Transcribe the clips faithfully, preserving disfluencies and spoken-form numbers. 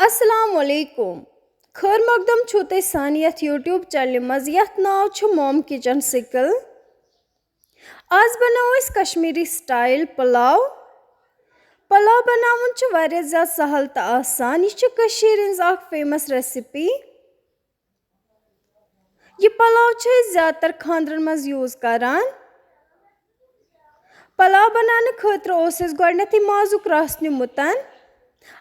السلام علیکم۔ خٲر مقدم چھُو تۄہہِ سانہِ یَتھ YouTube چینلہِ منٛز، یَتھ ناو چھُ Mom Kitchen Sickle۔ آز بناوو أسۍ کشمیٖری سٹایل پلاو۔ پلاو بناوُن چھُ واریاہ زیادٕ سہل تہٕ آسان۔ یہِ چھِ کٔشیٖرِ ہٕنٛز اکھ فیمس ریسیپی۔ یہِ پلاو چھِ أسۍ زیادٕ تر خانٛدرن منٛز یوٗز کران۔ پلاو بناونہٕ خٲطرٕ اوس اَسہِ گۄڈٕنیتھٕے مازُک رس نیُمُت۔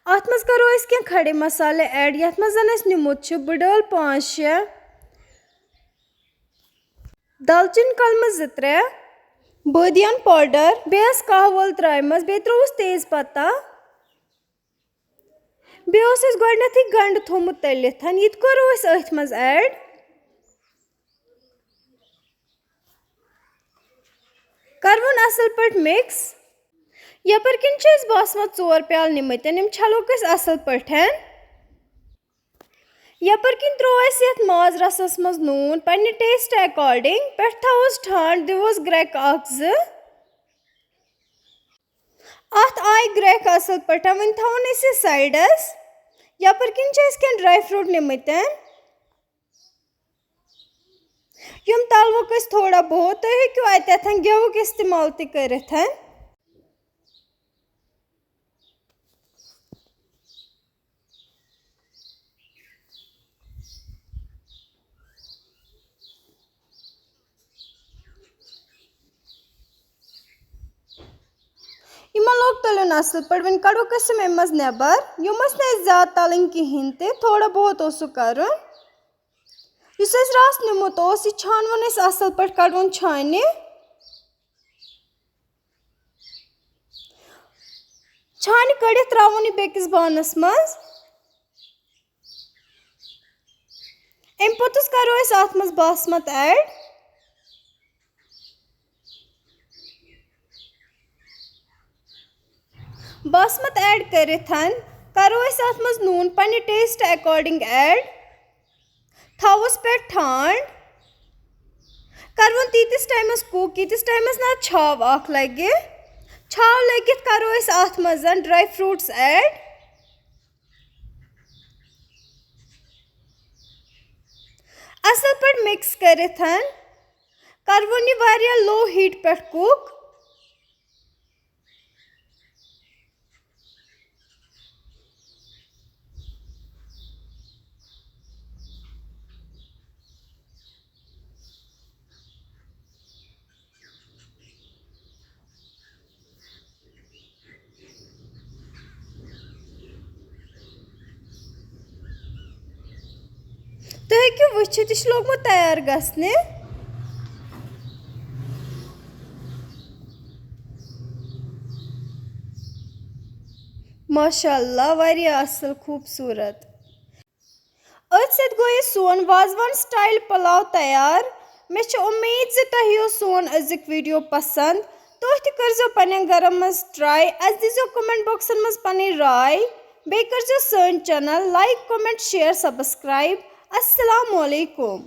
اَتھ منٛز کرو أسۍ کینٛہہ کھڑے مسالے ایڈ، یَتھ منٛز زَن اَسہِ نیُمُت چھُ بٕڈ ٲل پانٛژھ شےٚ، دالچیٖن کلمہٕ زٕ ترٛےٚ، بٲدیان پاوڈر، بیٚیہِ ٲس کاہ ول ترٛایمَژ، بیٚیہِ ترٛووُس تیز پتہ۔ بیٚیہِ اوس اَسہِ گۄڈٕنیتھٕے گنڈٕ تھوٚومُت تٔلِتھ، یہِ تہِ کوٚرو أسۍ أتھۍ منٛز ایڈ۔ کروُن اَصٕل پٲٹھۍ مِکس۔ یَپٲرۍ کِنۍ چھِ أسۍ باسمت ژور پیالہٕ نِمٕتۍ، یِم چھلوکھ أسۍ اَصٕل پٲٹھۍ۔ یَپٲرۍ کِنۍ ترٛوو اَسہِ یَتھ ماز رَسَس منٛز نوٗن پنٛنہِ ٹیسٹ اکارڈنگ، پٮ۪ٹھ تھاووس ٹھانٛڈ، دِووس گرٛٮ۪کہٕ اَکھ زٕ۔ اَتھ آیہِ گرٛٮ۪کھ اَصٕل پٲٹھۍ، وۄنۍ تھاوون أسۍ یہِ سایڈَس۔ یَپٲرۍ کِنۍ چھِ أسۍ کینٛہہ ڈراے فروٗٹ نِمٕتۍ۔ یِم تَلوُکھ أسۍ تھوڑا بہت، تُہۍ ہیٚکِو اَتٮ۪تھ گٮ۪وُک استعمال تہِ کٔرِتھ۔ یِمن لوگ تٔلیُن اَصٕل پٲٹھۍ۔ وۄنۍ کَڑوکھ أسۍ یِم اَمہِ منٛز نٮ۪بر۔ یِم ٲسۍ نہٕ اَسہِ زیادٕ تَلٕنۍ کِہیٖنۍ تہِ، تھوڑا بہت اوس سُہ کَرُن۔ یُس اَسہِ رَس نیُمُت اوس، یہِ چھانوُن أسۍ اَصٕل پٲٹھۍ، کَڑوُن چھانہِ۔ چھانہِ کٔڑِتھ ترٛاوُن یہِ بیٚکِس بانَس منٛز۔ اَمہِ پوٚتُس کَرو أسۍ اَتھ منٛز باسمت ایڈ۔ باسمت ایڈ کٔرِتھ کَرو أسۍ اَتھ منٛز نوٗن پنٛنہِ ٹیسٹ اکارڈنگ ایڈ۔ تھاووس پٮ۪ٹھ ٹھانٛڈ۔ کَرون تیٖتِس ٹایمَس کُک، ییٖتِس ٹایمَس نہ چھاو اَکھ لَگہِ۔ چھاو لٔگِتھ کَرو أسۍ اَتھ منٛز ڈراے فروٗٹس ایڈ۔ اَصٕل پٲٹھۍ مِکس کٔرِتھ کَرون یہِ واریاہ لو ہیٖٹ پٮ۪ٹھ کُک۔ تُہۍ ہیٚکِو وٕچھِتھ، یہِ چھُ لوٚگمُت تیار گژھنہِ۔ ماشاء اللہ، واریاہ اَصٕل، خوٗبصوٗرت۔ أتھۍ سۭتۍ گوٚو یہِ سون وازوان سٹایل پلاو تیار۔ مےٚ چھِ اُمید زِ تۄہہِ یِیو سون أزیُک ویٖڈیو پسنٛد۔ تُہۍ تہِ کٔرزیو پننٮ۪ن گرن منٛز ٹراے۔ اَسہِ دیٖزیو کمنٹ باکسن منٛز پنٕنۍ راے۔ بیٚیہِ کٔرزیو سٲنۍ channel like, comment, share, subscribe. السلام علیکم۔